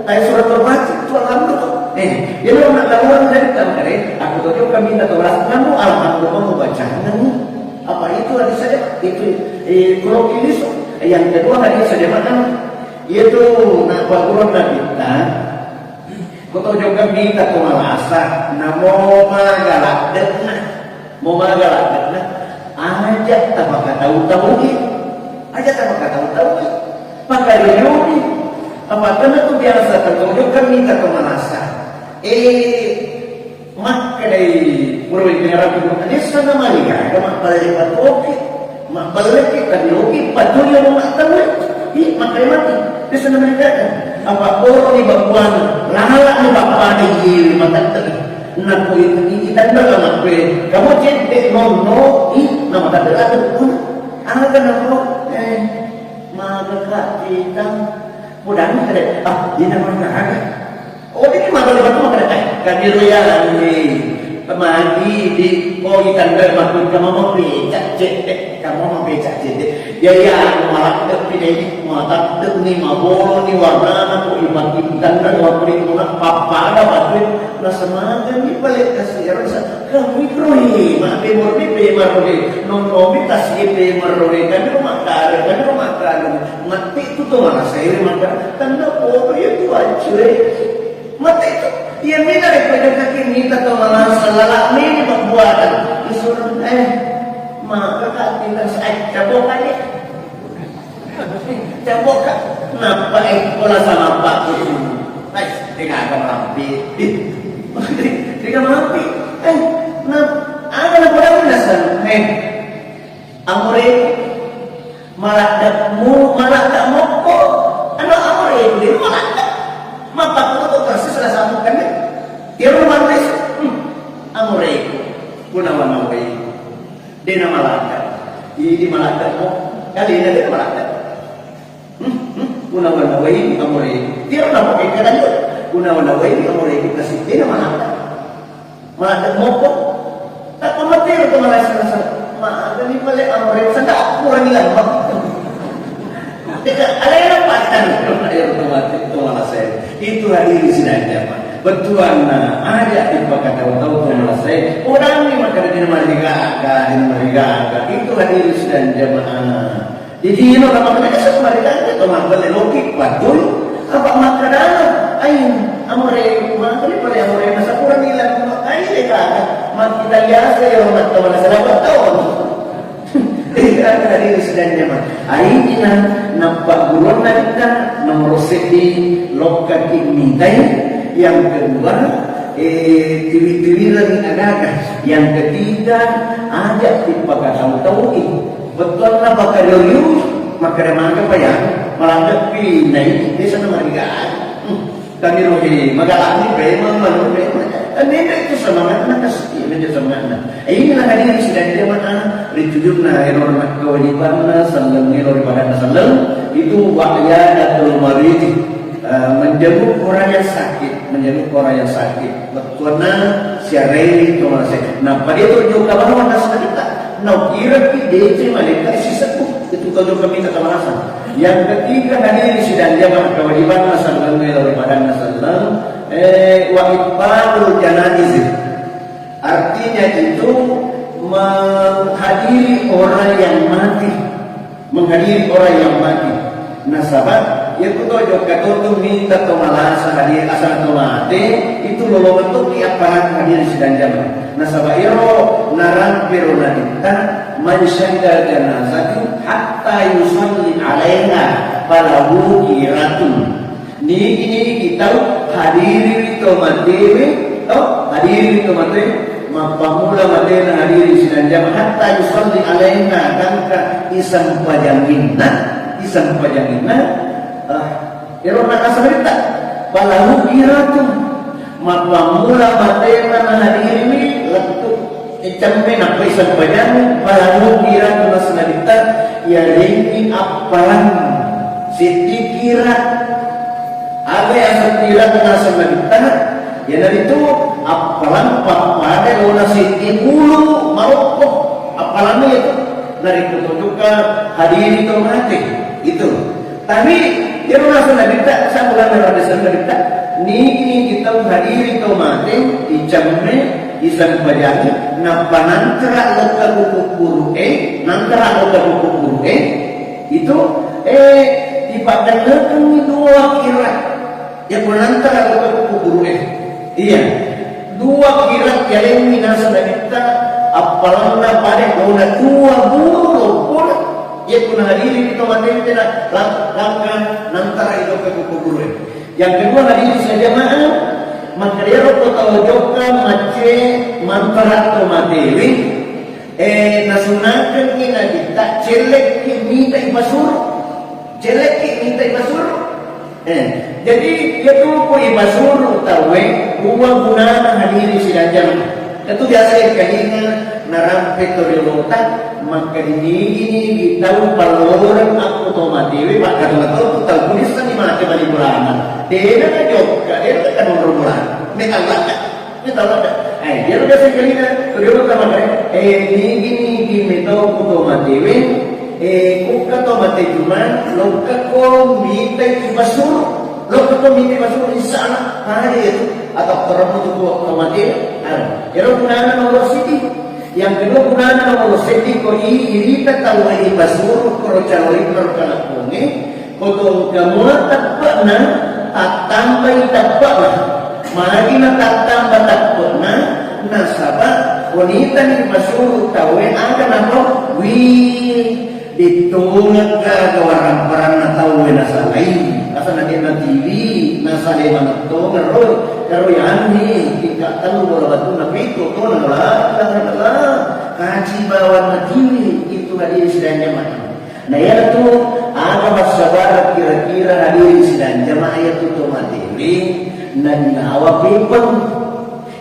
ayat surat terbaca itu alhamdulillah. Eh, dia belum nak tahu orang dari tahu dari. Aku tuh juga minta tolak kamu alhamdulillah mau baca nih. Apa itu hadis saja? Itu eh, kalau ini so. Yang kedua hadis saja makan. Itu nak bakuran Nabi kita. Ko to jokka mita to malasa, namo maga ladde'na, mo maga ladde'na, aja tapakatau-tau'i, aja tapakatau-tau'i, pakariyoni, apa tenna tu biasa to jokka mita to malasa. Eh, makkedai pura wai pengarang tu, anessa na maligaga mabballe patoki. Mabballeki, tabiloki, patulia mamattawe. Ih, makkai mati. Bisa namerikata. Apa boroni babuana, lalani babbani, ih, matatteri. Nako itu, itu tanda anakku. Kamu cedde nonno, ih, nama tanda lagi pun. Aga nako, eh, mana kak kita. Mudah ni kade. Ah, ini mana ada. Oh, ini mana ada batu mana ada. Kami royang ni magi di koi tanda makun kama mapecak cedde, kama mapecak cedde. Ya ya, maladde pinedi, matadde ni, mabolo ni warnana ko ibakin tanda waktu itu na papada batu na semaga ni balik kasih rasa kami rohi ma pemor ni pemar rohi non omi kasih pemar rohi kami rumah kare kami rumah kare mati itu tuh mana saya rumah kare tanda foto ya tuh acuy. Mate itu, iya mina rekko jokka ki mita to malasa lala meni pabbuatan. Disuruh, eh, maka ka tinggal sa-, eh, caboka ni. Caboka. Nappa, eh, pola sama apa tu. Nice, dia kagak melampi. Dia kagak melampi. Eh, nah, ada nak orang nasar. Eh, Amore, maladde mu, maladde mokko. Anu amore, de maladde. Mappakkuto persis rasa mukkanne. Tiro manres. Hmm. Amore, kuna wana wai. Dena maladde. Idi maladde mo. Kalena de maladde. Hmm, hmm. Kuna wana wai amore. Tiro na mo ke kadanyo. Kuna wana wai amore kasi dena maladde. Maladde mokko. Tappa matero tu marasa-rasa. Magani pale amore sadda kurang lama. Deka alena patang. Ayo tu mati tu marasa. Itu hadirin sidang jamaah. Bettuanna aja dipakatau-tau tu marasa. Orang ni maka dia marigaga, dia marigaga. Itu hadirin sidang jamaah. Jadi ino nama kena kesek marigaga tu mah beli logik patul. Apa makadana? Ain amore makani pale amore masa kurang ilang ai deka. Mak kita biasa ya orang tahu masa dapat tahun. Iya, hadirin sidang jamaah. Aina nappa guronna kita nomor seddi lokkaki mitai. Yang kedua, eh, tiwi-tiwireng agaga. Yang ketiga, aja tippakatau-taui. Bettuanna pakariu-riu, makkeda maka paya, maladdepi nai, desa na marigai. Hmm. Kami rohe, magalakni pemang, manu pemang. Kan beda itu semangatna, kasih, beda semangatna. Eh, inilah hadirin sidang jamaah, ritujunna, erona kewajibanna, salleng, ero ri padanna salleng, itu wa'yadatul maridi. Eh, menjenguk orang yang sakit, menjenguk orang yang sakit. Bettuanna siareni to malasa. Nappa de to jokka bawang nasaba kita. Naukiraki dece maleka sisepuh. Itu to jokka mita to malasa. Yang ketiga hadirin sidang jamaah kewajibanna salleng ero ri padanna salleng. Eh, wa itba'ul janaiz. Artinya itu menghadiri orang yang mati. Menghadiri orang yang mati. Nasaba, iya ku to jokka to tu mita to malasa hadir asal to mate, itu lolongan to ki appalang hadirin sidang jamaah. Nasaba iro narampe ro nabitta, man syahida janazati hatta yusalli alaiha falahu qiratun. Nigi-nigi tau hadiriwi to matewe, to hadiriwi to matewe, mappammula matena hadiri sidang jamaah, hatta yusalli alaiha, gangka isempajanginna, isempajanginna, ah, ero na asabaritta, falahu qiratun, mappammula matena nahadiriwi, lettu Icemme nappai sempajang, falahu qiratun nasnabitta, yalengngi appalang seddi qira. Aga yaseng qira nasnabitta, iyanaritu appalang pappada lona seddi bulu marokko. Appalanna iyatu narekko to jokka hadiri to mate. Itu. Tapi, iyaro naseng Nabitta, sabbulanna ro naseng Nabitta, nigi-nigi tau hadiri to mate, icemme, isempajangi, nappa nantara lokka ku kubburu'e, nantara lokka ku kubburu'e, itu, eh, ipaggennekengngi dua qira. Iya, ko nantara lokka ku kubburu'e. Iya. Dua qira yalengngi naseng Nabitta, appalanna pada lona dua bulu loppona. Iya, ko nahadiri to matente na lang-, langka nantara i lokka ku kubburu'e. Yang kedua, hadirin sidang jamaah, makkeda iyaro ko tau jokka macce mantara to matewe, eh, nasunnakengngi Nabitta, cellekki mita ipasuru. Cellekki mita ipasuru. Eh, jadi, iyatu ko ipasuru tauwe, dua gunana hadirin sidang jamaah. Tentu biasa engkalinga narampe to riolota, maka dinigi-nigi tau palloreng akko to matewe, maka to tau tu tau kunissengi mate bali bulana. Dena najokka, dena kanonro bulana. Me Allah. Ini tahu ada. Eh, dia udah sekali kan, udah udah sama kan. Eh, nigi nigi metau kuto matewe. Eh, kukka to mate cuma lokka ko mitai pasuru. Lokka ko mitai pasuru, insya Allah. Nah, itu. Atau terang tu to mate. Ah, kira gunana nomor siti. Yang kedua, gunana nomor seddi ko i, irita tau e ipasuru, koro caloi, koro kalakkonge, ko tongka mua teppe'na, tattambai teppe'na. Magi na tattamba teppe'na, nasaba ko nita ni ipasuru tau e aga nako, wih, Dettongekka gaga warang-paranna tauwe nasalai, asana de'na tiwi, nasale manettongeng ro, ero yanu ni tingkat tellu bola batunna pitu tona la ilaha illallah, kaci bawanna tiwi itu hadirin sidang jamaah. Nah, iyatu aga massabara kira-kira hadirin sidang jamaah iyatu to matewe na nyawa pepeng.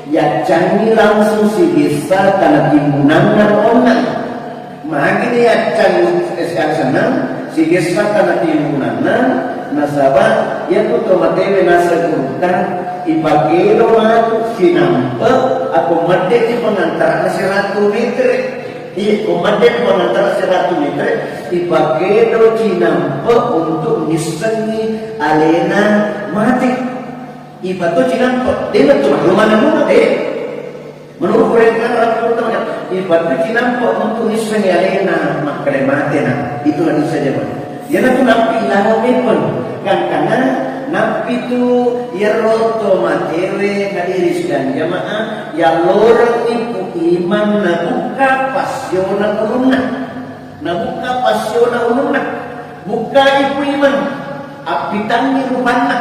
Yaccangi langsung sigessa tana timmunanna onna. Magini yaccang, eh, senang, sigessa tana timmunanna, nasaba iyatu to matewe naseng gurutta, ipakedo matu sinampe, ako medde'ni pangantarana siratu metere. Iya, ko medde'ni pangantarana siratu metere, ipakedo cinampe untuk nissengi alena mate. Ipatu cinampe, de' lettu manumana-numana, eh. Menurut mereka, ipatu cinampe untuk nissengi alena makkeda matena. Itu hadis saja, Pak. Iyanatu nappi ilawa mepeng. Kan karena nappi tu iyaro to matewe hadirin sidang jamaah, yaloreng ipu iman nabuka pasiona ulunna. Nabuka pasiona ulunna, bukkai ku imang, appitanni rupanna,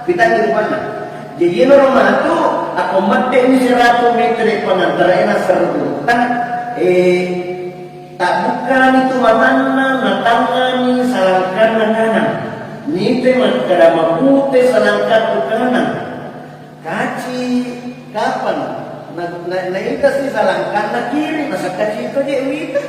appitanni rupanna. Jadi, iyaro matu, ako medde'ni siratu metere pangantarana serrutta, eh, tabbukani tu matanna, natangngani salangkanna kanang. Nite makkeda mapute salangkakku kanang. Kaci kapang, na, na, naitasi salangkanna kiri, nasakkaci to je wita.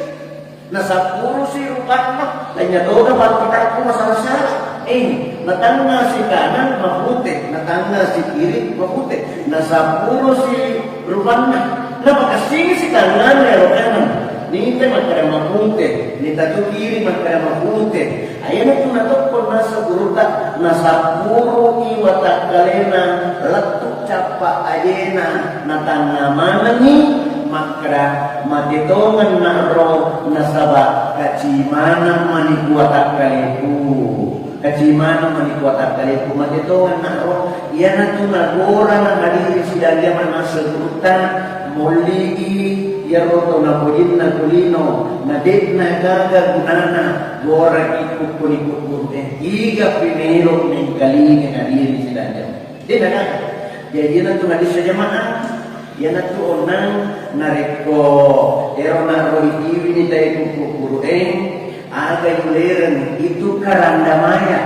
Nasappurusi rupanna, lainya toga pakkitakku masala-sala. Eh, natangnga si kanang mapute, natangnga si kiri mapute. Nasappurusi rupanna, napakassingi si tangngana ero kanang. Nite makkeda mapute, nita tu kiri makkeda mapute. Ayanatu natokko naseng gurutta, nasappuruni watakkalena lettu cappa ajena, natangnga manengngi makkeda mate tongeng na'ro nasaba kacimaneng mani ku watakkaleku. Kacimaneng mani ku watakkaleku, mate tongeng na'ro. Iyanatu nagorana hadirin sidang jamaah naseng gurutta, molli'i iyaro to napojinna kulino, na de'na gaga gunana goraki kukkuni kukkuru e. Iga pi melo mengkalinga hadirin sidang jamaah. De'na gaga. Jadi, iyanatu hadis jamaah, iyanatu onnang narekko ero na'ro itiwini tae kukkuru e, aga yulereng itu karandamaya.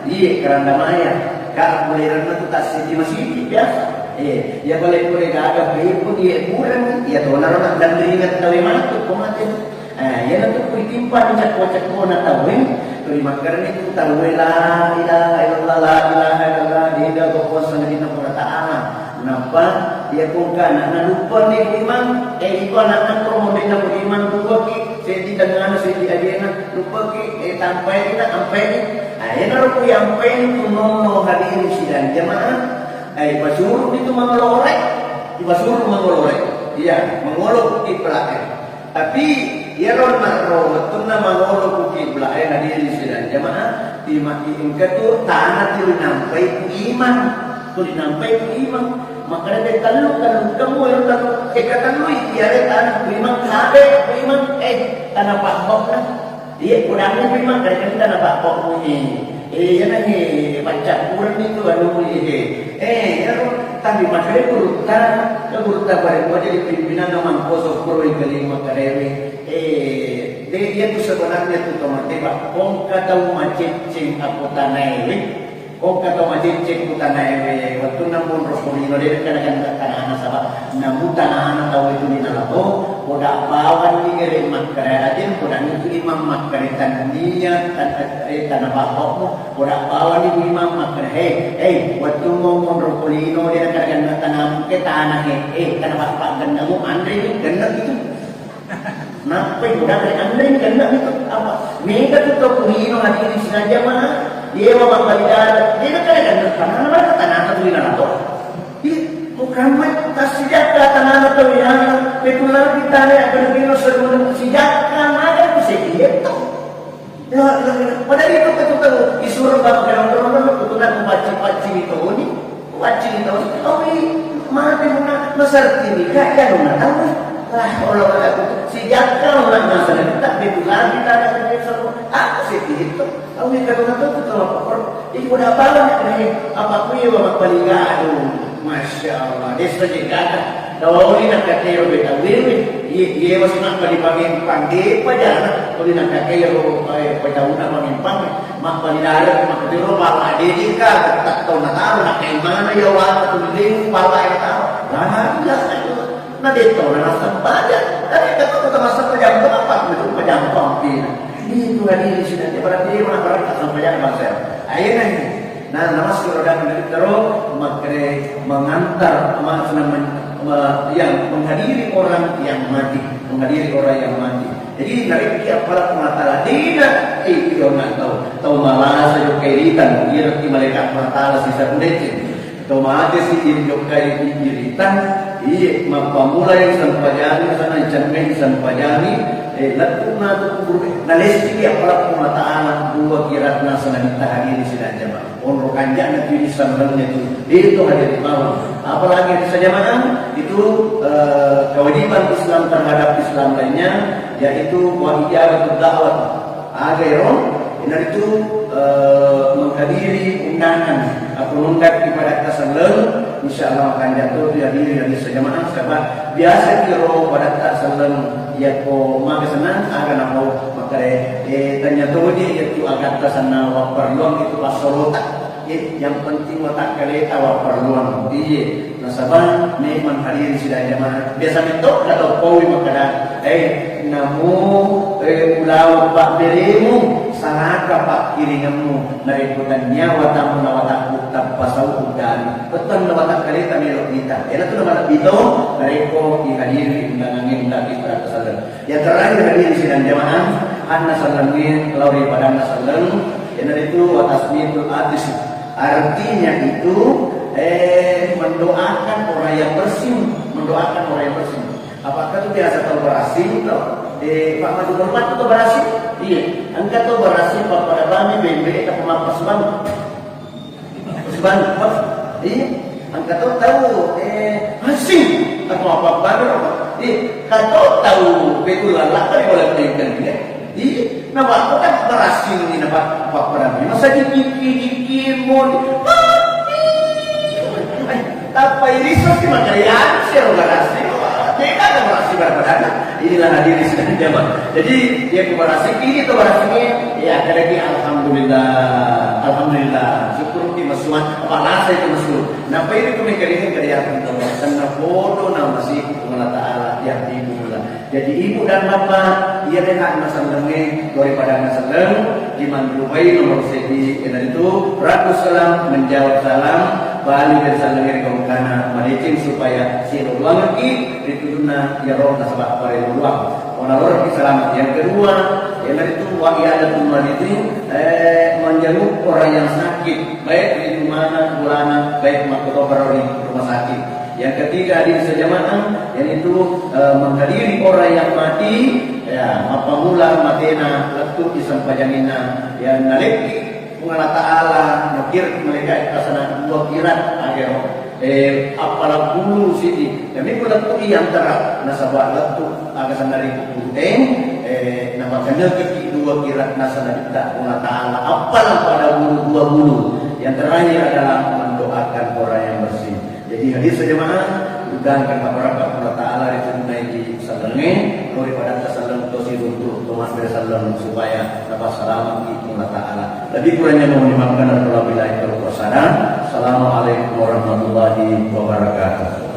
Iye, karandamaya. Ka bulerenna tu tassiti masiti biasa. Eh, iya pale pole gaga pepeng iye pureng, iya tonaro na dan ringat tawe matu ko mate. Eh, iyanatu ku itimpa ni cakko-cakkona tauwe, tuli makkarani tu tauwe la ilaha illallah, la ilaha illallah, de gaga kuasa na dinna Puang Ta'ala. Nappa iya kongka anakna lupa ni ku imang, eh, iko anakna ko modena ku imang, lupa ki, seddi tengngana, seddi ajena, lupa ki, eh, tampai kita, tampai ni. Ah, iyanaro ku yampai tu nonno hadirin sidang jamaah, eh, pasuru itu mangolore, pasuru mangolore. Iya, mangolo ku kibla e. Tapi, iyaro na'ro wettunna mangolo ku kibla e hadirin sidang jamaah, tima-, engka tu tana tuli nampai ku imang, tuli nampai ku imang. Makkeda de tellu, tellu kemu ero tellu, eka tellu iyare tana ku imang, kabe ku imang, eh, tana pabbokna. Iya, kudangi ku imang, karekeng tana pabbokmu ni. Eh, iyana ni, paccappurenni tu anu, eh, eh, iyaro, tapi makkeda gurutta, ke gurutta pada kuaja di pimpinanna mangkoso kuro i kali makkarewe. Eh, de, iya tu sebenarnya tu to mate, Pak. Kongka tau macecceng aku tanaewe. Kongka tau macecceng ku tanaewe, wettunna monro kulino, de, kana-kana tanana saba. Namu tanana tau itu ni nalato, koda bawanni gere makkare aja, koda itu imang makkare tania, tan-, eh, tanah bakokmu. Koda bawani ku imang makkeda, "Hei, hei, wettummo monro kulino, de nakaraganna tanamu, Tanah e, eh, karena bapak genna mu, anre ni genna itu. Nappai muda dari anre ni genna itu apa? Mega tu tau kuhino hadirin sidang jamaah. Yewa mabbali dara, dia kan ada tanah, mana tanah tu di mana tu? Ih, Muhammad, tak sejak tanah tu ya, betulan kita ni apa lagi no sebelum sejak kan ada tu sedih tu. Lo, lo, lo, padahal itu betul tahu, isuro bang, kalau orang itu tuh nak baca-baca itu ni, baca itu, oh, ini mati mana, masarti ni, kayak yang mana tahu. Lah, kalau ada tu, sejak kau nak masalah, tak betul lagi, tak ada kerja sama. Apa sih itu? Kau ni kata tu, betul apa? Iku na bawang ni, apa kuwi wa mappaligadu. Masya Allah, desa je kata. Tawau ni nak kata yo beta wewe. Ye, ye masih nak bali pangempang, de pajana. Kau ni nak kata yo, eh, pajau nak pangempang. Mak bali darat, mak kata yo, pala de jika, tak tahu nak tahu, nak kayak mana ya, wa, tu leng, pala yang tahu. Lah, jelas itu. Na de to na nassempajang. Tapi kata kota massempajang, kenapa? Itu pajang pampi. Itu hadirin sidang, berarti dia mengatakan tak sempajang bangsa. Akhirnya ini. Nah, nama suruh dan dari terus makre mengantar, maksudnya men-, me-, yang menghadiri orang yang mati, menghadiri orang yang mati. Jadi narekki aparat mata ladina, eh, itu nggak tahu. Tahu malah saya keritan, dia nanti malaikat mata sisa kudeceng. Otomatis si iri jokkai iritan, iye, mappammula yang sempajani, sana cemme sempajani, eh, lettu na tu kubur, na lesti ya pala Puang Ta'ala, dua kiratna sana dita hadiri sidang jamaah. Onro kanjana tu di sanrengnya tu, itu hadiri mawang. Apalagi di jamaah, itu, eh, kewajiban Islam terhadap Islam lainnya, yaitu wa ijabatud da'wah. Aga ero, iyanaritu, eh, menghadiri undangan atau nundakki pada taselleng, insya Allah akan jatuh tu hadiri hadis jamaah, sebab biasa kiro pada taselleng, ya ko maka senang, aga namo makare, eh, tanya toje itu agatta sana wapperluang itu passolota. Eh, yang penting watakkaleta wapperluang. Iye, nasaba memang hadiri sidang jamaah. Biasa metto kata paui makkada, eh, namo, eh, ulawa pabberemu, salaka pakkiringemmu, narekko tania watamu na watakku tappa sau uddami. Petang na watakkaleta melo mita. Ena tu nama lebih to, narekko ihadiri undangange undang di perata saleng. Yang terakhir hadiri sidang jamaah, anna sallengnge lao ri padanna salleng, iyanaritu wa tasmitul atis. Artinya itu, eh, mendoakan orang yang bersin, mendoakan orang yang bersin. Apakah itu biasa tahu berasing, tahu? Eh, Pak Madu Hormat itu berasing? Iya. Engka tahu berasing, Pak, pada bami, bembe, tak pemampas bang. Terus bang, Pak, iya. Engka tahu, tahu, eh, asing. Atau apa, bang, apa? Iya. Engka tahu, tahu, betul lah, lah, kan boleh berikan dia. Iya. Nah, Pak, kok kan berasing ini, Pak, Pak, pada bami. Masa dikiki, dikiki, mau di-, mati. Eh, Tappa irisa si makkeda, "Anu si ero barassi, de gaga barassi pada-padana." Inilah hadirin sidang jamaah. Jadi, iya ku barassi, ini tu barassi ni, iya, kada di alhamdulillah, alhamdulillah. Syukur ki messuang, apa rasa itu messu. Napa ini tu mengkering kada ya tentu. Karena bodoh nama si Allah Ta'ala, ya timbul. Jadi ibu dan bapak, iya deh hak masallengnge, daripada masaleng, di Mandubai nomor segi, iyanaritu, ratu salam, menjawab salam, bali dan saleng ri gongkana, madeceng supaya siruangki, ritudunna, iyaro nasaba pare luang. Ona lorokki selamat. Yang kedua, iyanaritu, wa iyadatul maridin, eh, menjenguk orang yang sakit, baik di rumahna, bolana, baik makkotoparo ri rumah sakit. Yang ketiga, hadirin sejamaah, yaitu, eh, menghadiri orang yang mati, ya, mappammula matena lettu ri sempajanginna, ya, nalekki Puang Allah Ta'ala, nukir malaikat tasana dua kirat, agero, eh, appala bulu siti. Tapi ku lettu ri antara, nasaba lettu aga sanna ri kubur, eh, napakenekki dua kirat nasana ditta Puang Allah Ta'ala, appala pada bulu, dua bulu. Yang terakhir adalah mendoakan orang yang bersin. Jadi, hadir sejamaah, udang kan apa-apa Allah Ta'ala ri tunai di sallengnge, daripada taselleng tosi runtu, tomat berselleng supaya dapat selamat di Allah Ta'ala. Lebih kurangnya mohon dimaafkan dan wabillahi taufiq wassalam. Assalamualaikum warahmatullahi wabarakatuh.